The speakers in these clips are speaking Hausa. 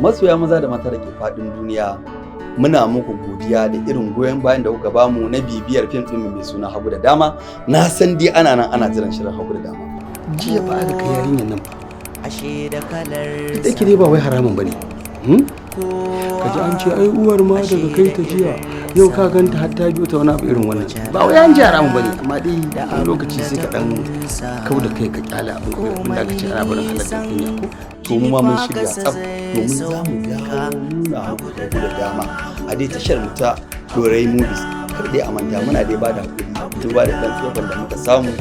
Masoya maza da mata da ke faɗin duniya, muna muku godiya da irin goyon bayan da kuka bamu na bibiyar fim ɗin mai suna Hagu da Dama. Na san dai ana nan ana jiran shirin Hagu da Dama. Jiya ba aka kai yarinyar nan ba. Ashe da kalar Da ke dai ba wai haramun bane. Ka ji an ce ai uwar ma daga kai ta jiya yau ka ganta har ta biyo ta wani abu irin wannan. Ba wai an ji haramun bane, amma dai wani lokaci sai ka dan kau da kai ka kyale abin ko abin da aka ce ana barin halar da kunya ko. To, mu ma mun shirya tsaf domin za mu dawo nuna muku Hagu da Dama a dai tashar mu ta Dorai Movies. Kar dai a manta, muna dai bada hakuri duba da dan tsofan da muka samu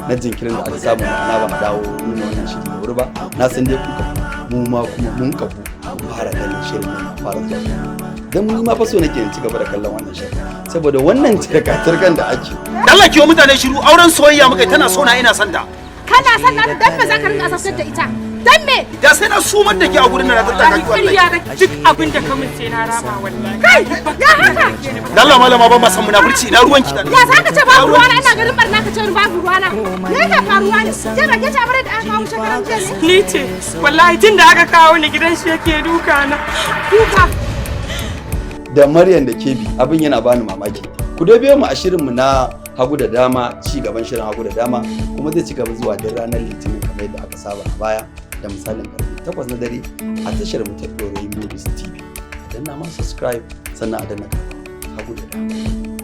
na jinkirin da aka samu, ma'ana ba a dawo nuna wannan shiri da wuri ba. Na san dai kuka mu ma kuma mun kafu mu fara ganin shirin nan fara zuwa, dan ni ma fa so nake in ci gaba da kallon wannan shirin saboda wannan tirka-tirkan da ake. Allah kiwo mutane shiru. Auren soyayya muka yi, tana so na, ina son ta. Kana son na, dan me zaka rinka asabtar da ita? Dan me? Da sai na sumar da ke a gurin nan na tattaka ki, wallahi. Ƙarya kake, duk abin da ka min sai na rama, wallahi. Kai, ya haka? Dan Allah malama, ban ma san munafurci. Ina ruwanki da Ya zaka ce babu ruwana? Ina garin barna ka ce babu ruwana? Me yake faruwa ne? Ke ba ke ce amare da aka kawo shekaran jiya ne? Ni ce wallahi, tun da aka kawo ni gidan shi yake duka na. Duka? Da Maryam da Kebi, abin yana bani mamaki. Ku dai biyo mu a shirinmu na Hagu da Dama. Ci gaban shirin Hagu da Dama kuma zai ci gaba zuwa duk ranar Litinin kamar yadda aka saba a baya, da misalin karfe 8 na dare a tashar mu ta Dorai Movies TV. A danna ma subscribe, sannan a danna Hagu da Dama.